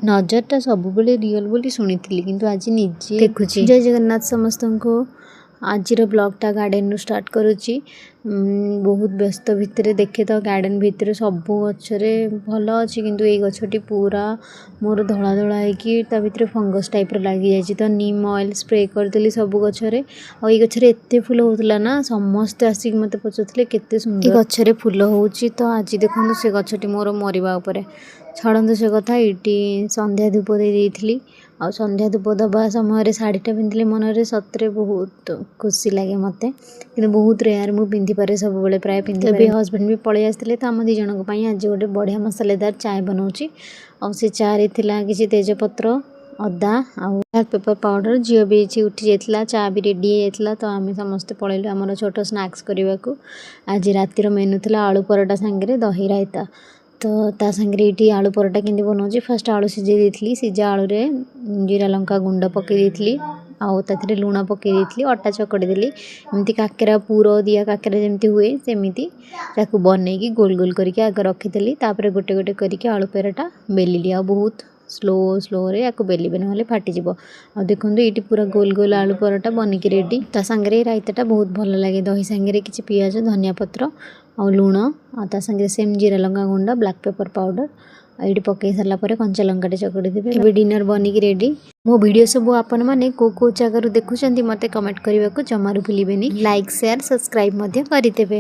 ନଜରଟା ସବୁବେଳେ ରିଅଲ୍ ବୋଲି ଶୁଣିଥିଲି, କିନ୍ତୁ ଆଜି ନିଜେ ଦେଖୁଛି। ଜୟ ଜଗନ୍ନାଥ ସମସ୍ତଙ୍କୁ। ଆଜିର ବ୍ଲଗ୍ଟା ଗାର୍ଡ଼େନରୁ ଷ୍ଟାର୍ଟ କରୁଛି। ବହୁତ ବ୍ୟସ୍ତ ଭିତରେ ଦେଖେ ତ ଗାର୍ଡ଼େନ ଭିତରେ ସବୁ ଗଛରେ ଭଲ ଅଛି, କିନ୍ତୁ ଏଇ ଗଛଟି ପୁରା ମୋର ଧଳା ଧଳା ହେଇକି ତା ଭିତରେ ଫଙ୍ଗସ୍ ଟାଇପ୍ର ଲାଗିଯାଇଛି। ତ ନିମ୍ ଅଏଲ୍ ସ୍ପ୍ରେ କରିଦେଲି ସବୁ ଗଛରେ। ଆଉ ଏଇ ଗଛରେ ଏତେ ଫୁଲ ହେଉଥିଲା ନା, ସମସ୍ତେ ଆସିକି ମୋତେ ପଚାରୁଥିଲେ କେତେ ସୁନ୍ଦର ଏ ଗଛରେ ଫୁଲ ହେଉଛି। ତ ଆଜି ଦେଖନ୍ତୁ, ସେ ଗଛଟି ମୋର ମରିବା ଉପରେ। ଛାଡ଼ନ୍ତୁ ସେ କଥା। ଏଇଠି ସନ୍ଧ୍ୟା ଧୂପ ଦେଇ ଦେଇଥିଲି। ଆଉ ସନ୍ଧ୍ୟା ଧୂପ ଦେବା ସମୟରେ ଶାଢ଼ୀଟା ପିନ୍ଧିଲେ ମନରେ ସତରେ ବହୁତ ଖୁସି ଲାଗେ ମୋତେ, କିନ୍ତୁ ବହୁତ ରେୟାର ମୁଁ ପିନ୍ଧିପାରେ, ସବୁବେଳେ ପ୍ରାୟ ପିନ୍ଧି। ଏବେ ହଜବେଣ୍ଡ ବି ପଳେଇ ଆସିଥିଲେ, ତ ଆମ ଦୁଇ ଜଣଙ୍କ ପାଇଁ ଆଜି ଗୋଟେ ବଢ଼ିଆ ମସଲାଦାର ଚାଏ ବନାଉଛି। ଆଉ ସେ ଚାରେ ଥିଲା କିଛି ତେଜପତ୍ର, ଅଦା ଆଉ ବ୍ଲାକ୍ ପେପର୍ ପାଉଡ଼ର। ଝିଅ ବି ଏଠି ଉଠି ଯାଇଥିଲା, ଚା ବି ରେଡ଼ି ହେଇଯାଇଥିଲା। ତ ଆମେ ସମସ୍ତେ ପଳେଇଲୁ ଆମର ଛୋଟ ସ୍ନାକ୍ସ କରିବାକୁ। ଆଜି ରାତିର ମେନୁ ଥିଲା ଆଳୁ ପରଟା ସାଙ୍ଗରେ ଦହି ରାଇତା। ତ ତା ସାଙ୍ଗରେ ଏଇଠି ଆଳୁ ପରଟା କେମିତି ବନାଉଛି, ଫାଷ୍ଟ ଆଳୁ ସିଝେଇ ଦେଇଥିଲି। ସିଝା ଆଳୁରେ ଜିରା ଲଙ୍କା ଗୁଣ୍ଡ ପକାଇ ଦେଇଥିଲି ଆଉ ତାଥିରେ ଲୁଣ ପକାଇ ଦେଇଥିଲି। ଅଟା ଚକଟି ଦେଲି। ଏମିତି କାକେରା ପୁର ଦିଆ କାକେରା ଯେମିତି ହୁଏ, ସେମିତି ତାକୁ ବନେଇକି ଗୋଲ ଗୋଲ କରିକି ଆଗ ରଖିଦେଲି। ତାପରେ ଗୋଟେ ଗୋଟେ କରିକି ଆଳୁ ପରଟା ବେଲିଲି। ଆଉ ବହୁତ ସ୍ଲୋ ସ୍ଲୋରେ ୟାକୁ ବେଲିବେ, ନହେଲେ ଫାଟିଯିବ। ଆଉ ଦେଖନ୍ତୁ, ଏଇଠି ପୁରା ଗୋଲ ଗୋଲ ଆଳୁ ପରଟା ବନିକି ରେଡ଼ି। ତା ସାଙ୍ଗରେ ରାଇତାଟା ବହୁତ ଭଲ ଲାଗେ। ଦହି ସାଙ୍ଗରେ କିଛି ପିଆଜ, ଧନିଆ ପତ୍ର ଆଉ ଲୁଣ, ଆଉ ତା ସାଙ୍ଗରେ ସେମ୍ ଜିରା ଲଙ୍କା ଗୁଣ୍ଡ, ବ୍ଲାକ୍ ପେପର୍ ପାଉଡ଼ର। ଆଉ ଏଇଠି ପକାଇ ସାରିଲା ପରେ କଞ୍ଚା ଲଙ୍କାଟେ ଚକଟି ଦେବେ। ଏବେ ଡିନର୍ ବନିକି ରେଡ଼ି। ମୋ ଭିଡ଼ିଓ ସବୁ ଆପଣମାନେ କେଉଁ କେଉଁ ଜାଗାରୁ ଦେଖୁଛନ୍ତି, ମୋତେ କମେଣ୍ଟ କରିବାକୁ ଜମାରୁ ଭୁଲିବେନି। ଲାଇକ୍, ସେୟାର, ସବସ୍କ୍ରାଇବ୍ ମଧ୍ୟ କରିଦେବେ।